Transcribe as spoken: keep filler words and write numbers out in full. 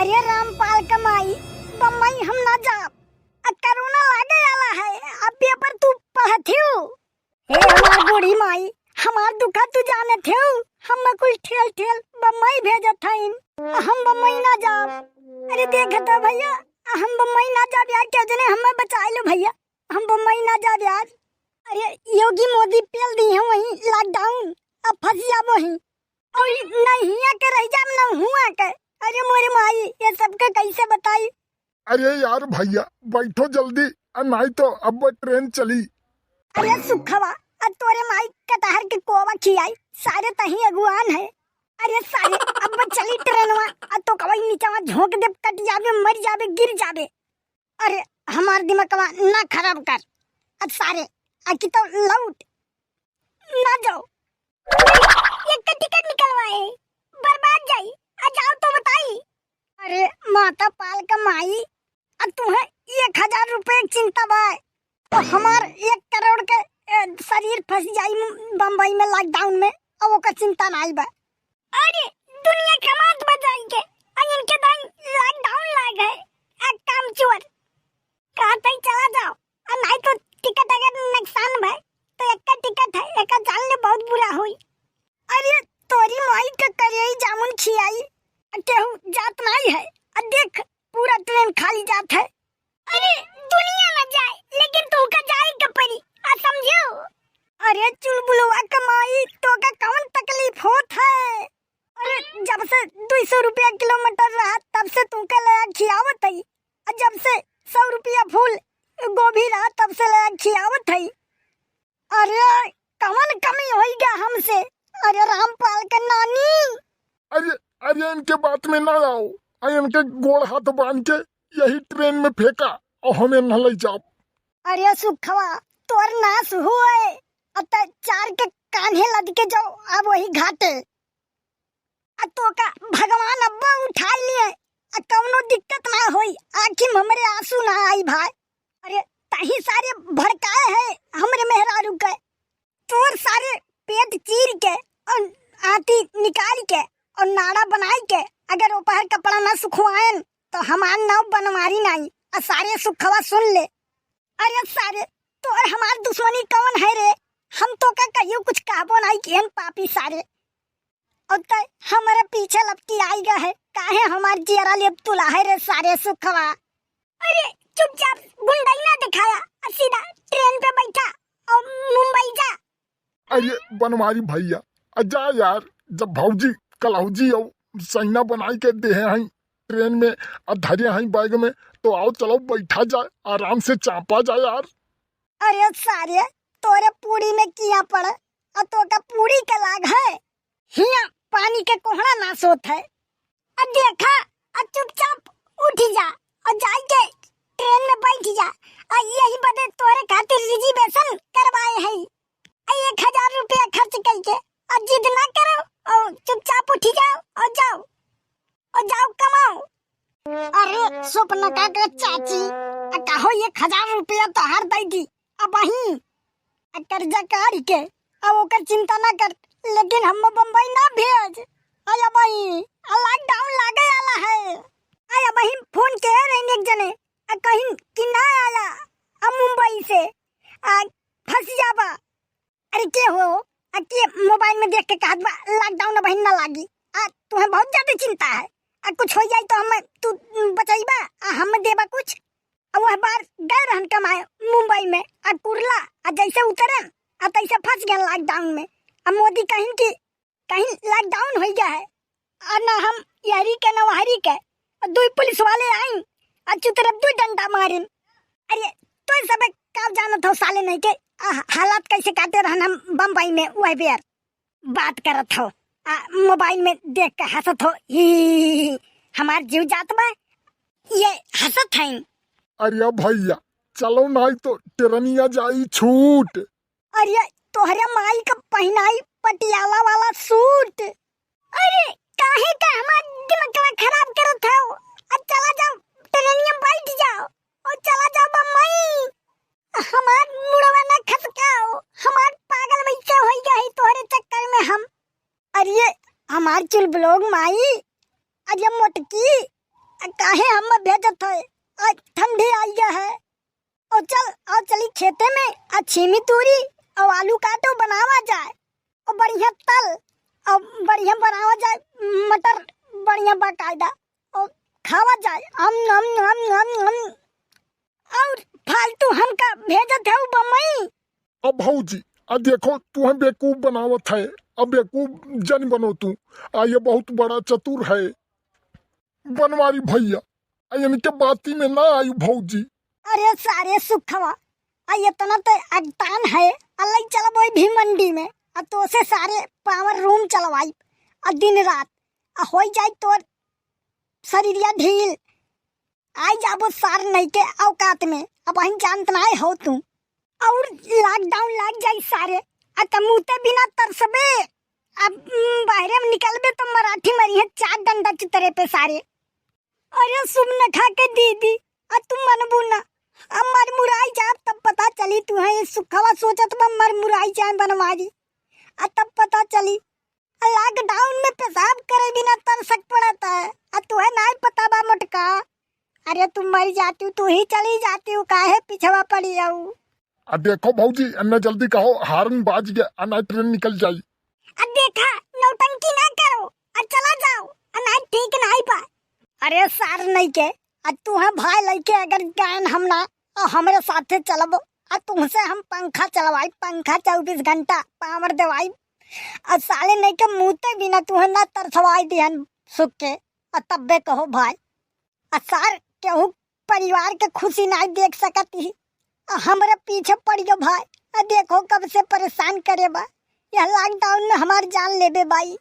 हे रामपाल का माई, बम्बई हम ना जाब। आ कोरोना लागे वाला है, अब पेपर तू पढ़त हियो। हे हमार बूढ़ी माई, हमार दुखा तू जानत हियो, हम कुल ठेल ठेल बम्बई भेजत हईन। हम बम्बई ना जाब। अरे देखत हो भैया, हम बम्बई ना जाब यार, केहू जने हमें बचाइ लो भैया, हम बम्बई ना जाब यार। अरे योगी मोदी पेल दी है वहीं lockdown, अब फंस जाबो ही। और नहीं हिया के रह जाब, ना हुआ के। अरे मोरे माई, ये सबके कैसे बताई? अरे यार भैया, बैठो जल्दी, आ नाई तो अब ट्रेन चली। अरे सुखवा, आ तोरे माई कटहर के कोवा खियाई, सारे तही अगुआन है। अरे सारे, अब चली ट्रेनवा, आ तो कवई नीचवा झोंक दे, कट जाबे, मर जाबे, गिर जाबे। अरे हमार दिमागवा ना खराब कर। अब सारे, आ की तो लौट ना जाओ। अरे, एक टिकट निकलवाए, बर्बाद जाई। आ जाओ तो बताई। अरे माता पाल का माई, आ तुम्हें एक हजार रुपए की चिंता बा, तो हमार एक करोड़ के, ए, शरीर फंस जाई बम्बई में lockdown में, अब ओकर चिंता नाई बा। अरे दुनिया कमात बा जाई के, आ इनके दाई lockdown लाग है, आ काम चोर। कहत ही चला जाओ, आ नाई तो टिकट अगर नुकसान भय तो एक टिकट है, एक जान ले बहुत बुरा होई। अरे तोरी माई के करियई जामुन खियाई, आ केहू जात नाई है, आ देख पूरा ट्रेन खाली जात है। अरे दुनिया न जाए लेकिन तोहका जाए के पड़ी, आ समझो। अरे चुलबुलवा के माई, तोका कौन तकलीफ होत है? अरे जब से दो सौ रुपया किलोमीटर रहा तब से तुमके ले खियावत हई, आ जब से सौ रुपया फूल गोभी रहा तब से ले खियावत हई। अरे कवन कमी होई गया हमसे? अरे रामपाल के नानी। अरे, अरे इनके बात में ना आओ, आ इनके गोड़ हाथ बांध के यही ट्रेन में फेंका और हमें न ले जाओ। अरे सुखवा, तोर नाश हुए, अत चार के कान्हे लद के जाओ अब वही घाटे। आ तोका भगवान अब्बा उठा लिए, आ कौनो दिक्कत ना होई, आँखी में हमरे आंसू ना आई भाई। अरे तही सारे भड़काए है हमरे मेहरारू के। तोर सारे पेट चीर के और आंटी निकाल के और नाड़ा बनाई के, अगर ओपहर कपड़ा ना सुखवाएन तो हमार नाव बनवारी नाई। आ सारे सुखवा सुन ले। अरे सारे, तोर हमार दुश्मनी कौन है रे? हम तोका कहियो कुछ कहबो नाई किहन पापी सारे। और तय हमरे पीछे लपटी आई गए है, काहे हमार जियरा लेब तुला है रे सारे सुखवा? अरे चुपचाप गुंडई ना दिखाया, और सीधा ट्रेन पे बैठा और मुंबई जा। अरे बनवारी भैया, आ जा यार, जब भौजी कलौजी और सैना बनाई के देहे हैं ट्रेन में, आ धरे हैं बैग में, तो आओ चलो बैठा जाए, आराम से चापा जाए यार। अरे सारे, तोरे पूड़ी में किया पड़े, और तोका पूड़ी के लाग है, हिया पानी के कोहड़ा ना सोत है। अब देखा, अब चुपचाप उठ जा और जाई के ट्रेन में बैठ जा। आ यही बदे तोरे खातिर रिजर्वेशन करवाए है। आ एक हजार रुपया खर्च करके, और जिद ना करो, और चुपचाप उठ जाओ और जाओ, और जाओ कमाओ। अरे सुपनका के चाची, आ कहो एक हजार रुपया तोहार दे दी, अब वहीं आ कर्जा काढ़ के, अब ओकर चिंता ना कर, लेकिन हम बम्बई ना भेज। आया भाई, आ lockdown लागे वाला है। आया भाई, फोन के रही एक जने, आ कहीं कि ना आया, आ मुंबई से, आ फंस जाबा। अरे के हो, आ के मोबाइल में देख के कहत बा lockdown भाई ना लागी। आ तुम्हें बहुत ज्यादा चिंता है, आ कुछ हो जाए तो हम तू बचाईबा, आ हम देबा कुछ। अब वह बार गए रहन कमाए मुंबई में, आ कुरला, आ जैसे उतरन, आ तैसे फंस गए lockdown में। आ मोदी कहिन कि कहीं lockdown हो गया है, आ ना हम यहरी के ना वहरी के, आ दुई पुलिस वाले आइन, आ चुतरफ दुई डंडा मारिन। अरे तो सब का जानत हो साले नहीं के, आ, हालात कैसे काटे रहन हम बम्बई में वह बेर। बात करत हो, आ, मोबाइल में देख के हंसत हो, ही, ही, ही, ही, हमार जीव जात बा, ये हंसत हैं। अरे भैया, चलो नाई तो ट्रेनिया जाई छूट। अरे तोहरे माई का पहिनाई पटियाला वाला सूट। अरे काहे का हमार दिमागवा खराब करत हो? अब चला जाओ, ट्रेनिया बैठ जाओ और चला जाओ बम्बई। हमार मुड़वा ना खसकाओ, हमार पागल वैसे होई गई तोहरे चक्कर में हम। अरे हमार चुलबुलोग माई, अरे मोटकी, काहे हम भेजत है? आज ठंडी आई है। और चल, और चली खेते में, आ छीमी तूरी, और आलू काटो, बनावा जाए, और बढ़िया तल, और बढ़िया बनावा जाए, मटर बढ़िया बाकायदा, और खावा जाए। अम, अम, अम, अम, अम। और फालतू हमका भेजत है बम्बई। अब भौजी, आ देखो, तुहे बेवकूफ बनावत है। अब बेवकूफ जन बनो तू। आ ये बहुत बड़ा चतुर है बनवारी भैया। आ इनके बाती में ना आयु भौजी। अरे सारे सुखवा, आ इतना तो अगतान है, आ लई चलबो भी मंडी में, आ तो से सारे पावर रूम चलवाई, आ दिन रात, आ होई जाई तोर शरीरिया ढील। आई जाबो सार नहीं के औकात में, अब हम जानत नाय हो तू। और लॉकडाउन लाग जाई सारे, आ त मुते बिना तरसबे। अब, उम, बाहरे में निकलबे तो मराठी मरी है चार डंडा चितरे पे सारे। अरे सुमनखा के दीदी, आ तू मनबू ना, अब मर मुराई जाब तब पता चली तू है सुखवा सोचत बा मर मुराई जाए बनवारी, आ तब पता चली। आ लॉकडाउन में पेशाब करे बिना तरसक पड़त है, आ तुहे नाय पता बा मोटका। अरे तू मर जाती, तू ही चली जाती, काहे पिछवा पड़ी आऊ? आ देखो भौजी, एन्ने जल्दी कहो, हारन बाज गया, आ नाय ट्रेन निकल जाई। आ देखा, नौटंकी ना करो, आ चला जाओ, आ नाय ठीक नाय बा। अरे सार नहीं के, आ तू है भाई लइके अगर गायन हम ना, आ हमरे साथे चलबो, आ तुमसे हम पंखा चलवाई, पंखा चउबीस घंटा पावर देवाई, आ साले नहीं के मुते बिना तुहे ना तरसवाई दिहन सुख के, आ तब्बे कहो भाई। आ सार केहू परिवार के खुशी नाय देख सकत ही, आ हमरे पीछे पड़ गयो भाई। आ देखो कब से परेशान करे बा, यह लॉकडाउन में हमार जान लेबे बाई।